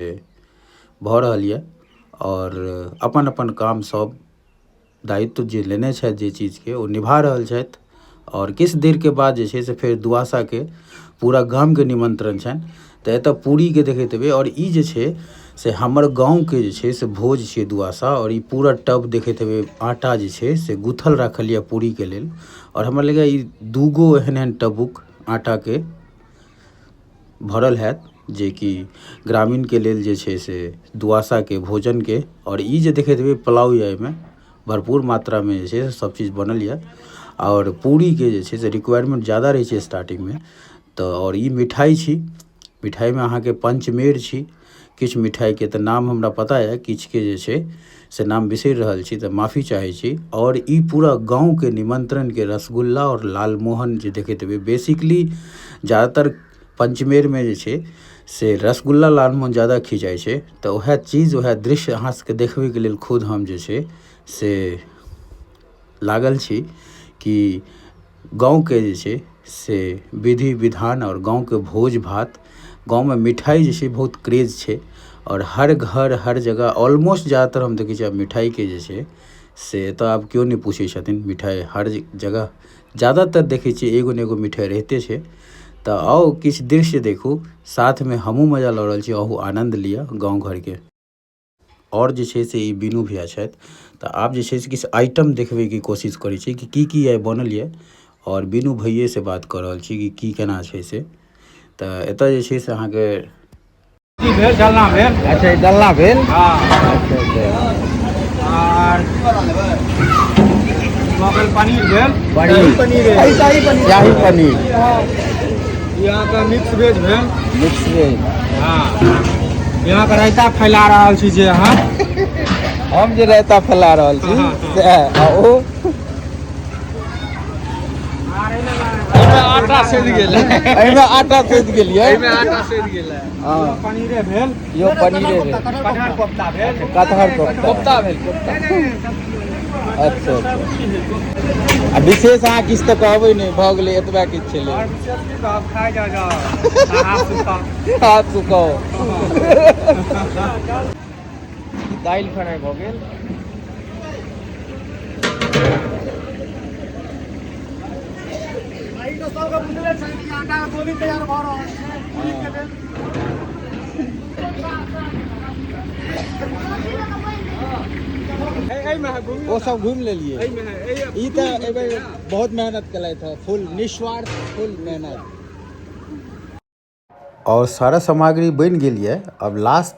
भऽ रहल यऽ आओर अपन अपन काम सब दायित्व जे लेने छथि जे चीजके ओ निभा रहल छथि। आओर किछु देरके बाद जे छै से फेर दुआसाके पूरा गामके निमन्त्रण छनि। तऽ एतऽ पूरीके देखैत हेबै आओर ई जे छै से हमर गाँवके जे छै से भोज छियै दुआसा। आओर ई पूरा टब देखैत हेबै, आटा जे छै से गूँथल राखल यऽ पूरीके लेल। आओर हमरा लगैए ई दूगो एहन एहन टबुक आटाके भरल हैत, जेकि ग्रामीणके लेल जे छै से दुआसाके भोजनके। आओर ई जे देखैत हेबै पुलाव यऽ, एहिमे भरपूर मात्रामे जे छै से सब चीज बनल यऽ। आओर पूरीके जे छै से रिक्वायरमेंट ज्यादा रहै छै स्टार्टिंगमे। तऽ आओर ई मिठाइ छी, मिठाइमे अहाँके पंचमेर छी। किछु मिठाइके तऽ नाम हमरा पता यऽ, किछुके जे छै से नाम बिसरि रहल छी, तऽ माफी चाहै छी। आओर ई पूरा गाँवके निमन्त्रणके रसगुल्ला आओर लालमोहन जे देखैत हेबै, बेसिकली ज्यादातर पंचमेरमे जे छै से रसगुल्ला लालमोहन ज्यादा खिंचाइ छै। तऽ उएह चीज उएह दृश्य अहाँ सबके देखबैके लेल खुद हम जे छै से लागल छी कि गाँवके जे छै से विधि विधान आओर गाँवके भोज भात, गाँवमे मिठाइ जे छै बहुत क्रेज छै। आओर हर घर हर जगह ऑलमोस्ट ज्यादातर हम देखै छियै आब मिठाइके जे छै से एतऽ आब केओ नहि पूछै छथिन। मिठाइ हर जगह ज्यादातर देखै छियै एगो ने एगो मिठाइ रहिते छै। तऽ आउ किछु दृश्य देखू, साथमे हमहूँ मजा लऽ रहल छी, अहूँ आनन्द लिअ गाँव घरके। आओर जे छै से ई बीनू भैया छथि, तऽ आब जे छै से किछु आइटम देखबैके कोशिश करै छी कि की की आइ बनल यऽ। आओर बीनू भैयेसँ बात कऽ रहल छी कि की केना छै से। तऽ एतऽ जे छै से अहाँके ई भेल डलना भेल। अच्छा, ई डलना भेल। हँ। अच्छा अच्छा। आर भऽ गेल पनीर भेल। पनीर, पनीर, शाही पनीर। ई अहाँके मिक्स वेज भेल। Mix veg. हँ, ई अहाँके रायता फैला रहल छी जे अहाँ। हम जे रायता फैला रहल छी से आ ओ आटा सधि गेल। एहिमे आटा सधि गेल यऽ। एहिमे आटा सधि गेल। हँ, पनीरे भेल। यो पनीरे भेल। कटहर कोफ्ता भेल। कटहर कोफ्ता। कोफ्ता भेल, कोफ्ता। अच्छा अच्छा। आ विशेष अहाँ किछु तऽ कहबै नहि? भऽ गेलै, एतबा किछु छलै। आओर विशेष की कहब, खाइ जा जाओ, हाथ सुखाओ। हाथ सुखाओ। दालि फ्राइ भऽ गेल। ओ सब घुमि लेलियै। ई तऽ एहिबेर बहुत मेहनत केलथि हँ, फुल निस्वार्थ, फुल मेहनत। आओर सारा सामग्री बनि गेल यऽ। अब लास्ट